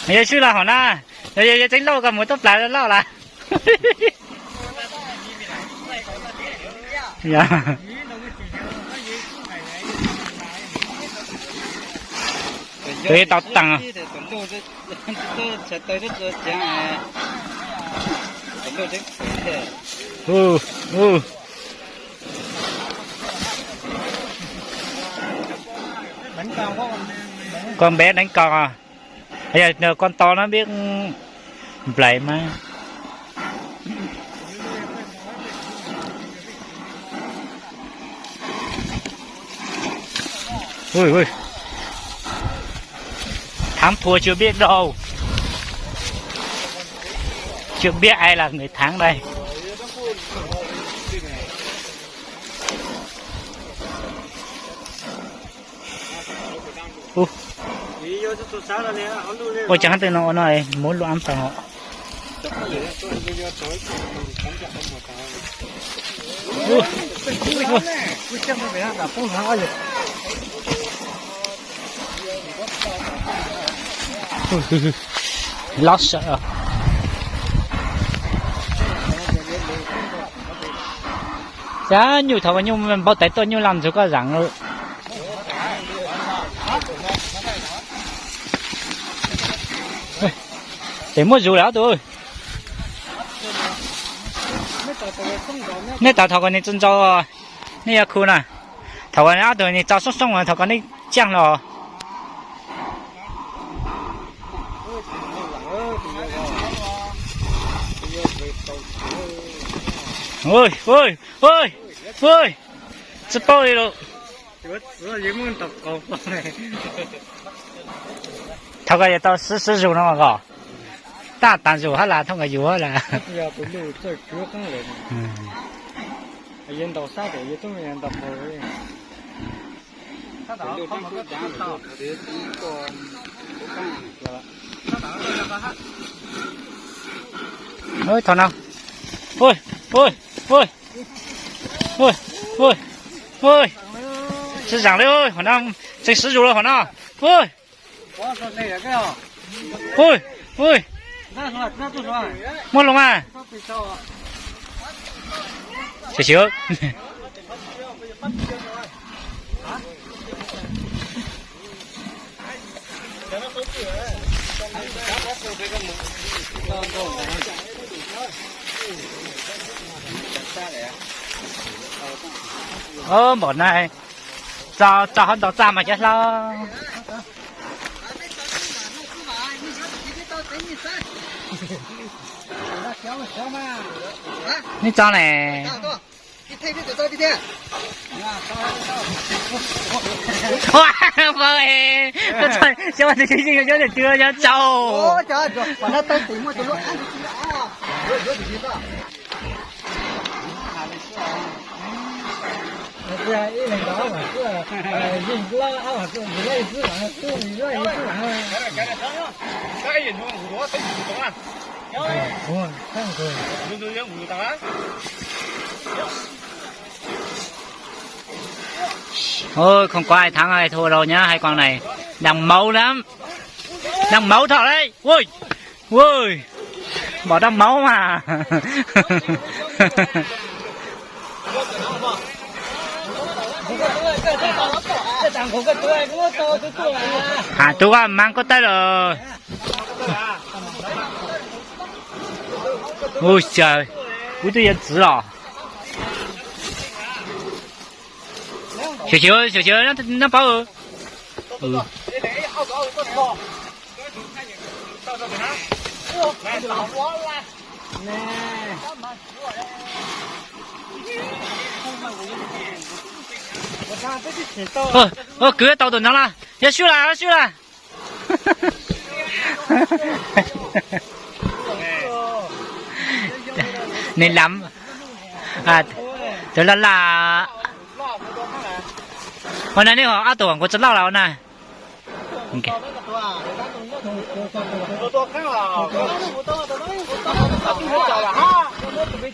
Yog swb los hom na, yog yog Tseeb Lauj koj mus tuaj plaws loj lawm. Tus tau tag. Con bé đánh cò. Con to nó biết play mà. Ui, ui. Thắng thua chưa biết đâu. Chưa biết ai là người thắng đây. Ua cas hab tej no ua no muab lub ab tau. Lob sawv. Xyov nyuj thaum nyuj npau taws tuaj nyuj laj ntxug koj zaam lawm. Ces muab zus lawm ob tug. Nej tau thaum koj ne tsi ntsau, nej yuav khu na. Thaum koj ob tug ne tso soob soob, thaum koj ne tsaaj los. Ui, ui, ui, ui, tsi paub li lawm. Thaum koj yuav tau sib sib zus no mas koj. Tab taag zus hab las thooj koj yug hab las. Thaum no, ui, ui, ui, ui, ui, sib zaam li, hom no tseem sib zus lawm hom no. Ui, ui, ui, muab loo mas. Npaum na, tso tso hab ntaus txaj mas cov hlob. Neb tso ne. Cov tus tsis yeej cov tus twg cov tsaug. Ôi, không có ai thắng ai thua đâu nhá, hai con này đang máu lắm. Đang máu thật đấy. Ui, ui, bảo đang máu mà. Hả, tôi có mang có tay rồi. Ui trời, ui tôi yên xứ rồi. Xyov xyov, xyov xyov, nab paub. Kwv tau tus no lawm, yog swb lawm, swb lawm. Nws lam, tus laj laj. Ua na, neb ob tug kuv tsi loj los ua na. Ui,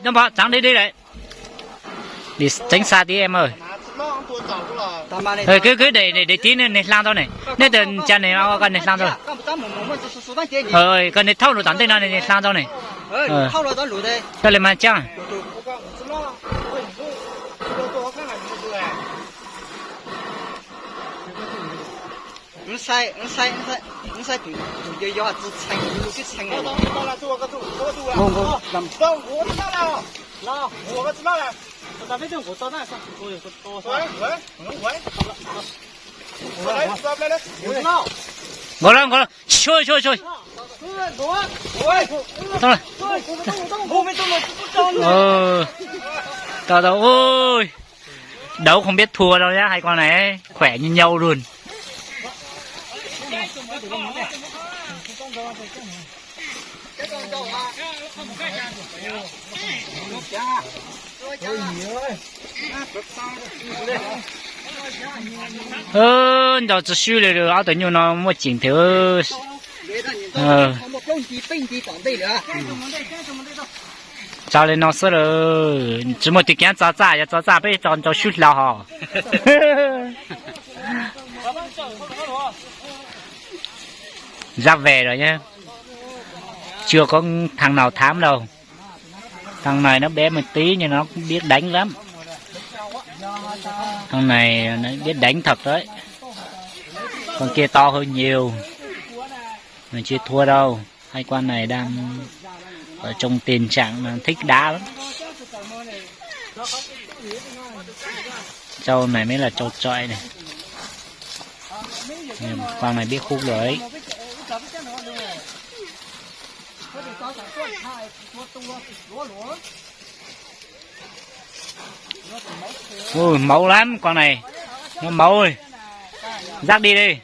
noj pov txaav deb deb lawm. Tseeb xa tib em. Kwv, kwv de, de tib neeg hla tau ne. Nej tas cas ne, koj ne hla tau. Koj ne thauj lus tom ntej no ne hla tau ne. Koj le mas tsaab. Nkaus lawm, nkaus lawm. Sua, sua, sua. Tau, tau, ui. Đấu không biết thua đâu nhá, hai con này khỏe như nhau luôn. Nco tsis swb li, ob tug nyuj no muaj ceem thiab. Tso li no xwb lawm, tsis muaj tus kev txo txaj, yog txo txaj peb tso nrau swb hlo hos. Giáp về rồi nhé. Chưa có thằng nào thắng đâu. Thằng này nó bé một tí nhưng nó cũng biết đánh lắm. Thằng này nó biết đánh thật đấy. Con kia to hơn nhiều. Mà chưa thua đâu. Hai con này đang ở trong tình trạng là thích đá lắm. Trâu này mới là trâu trọi này. Con này biết khúc rồi đấy. Ui, máu lắm con này. Nó máu ơi. Dắt đi đi.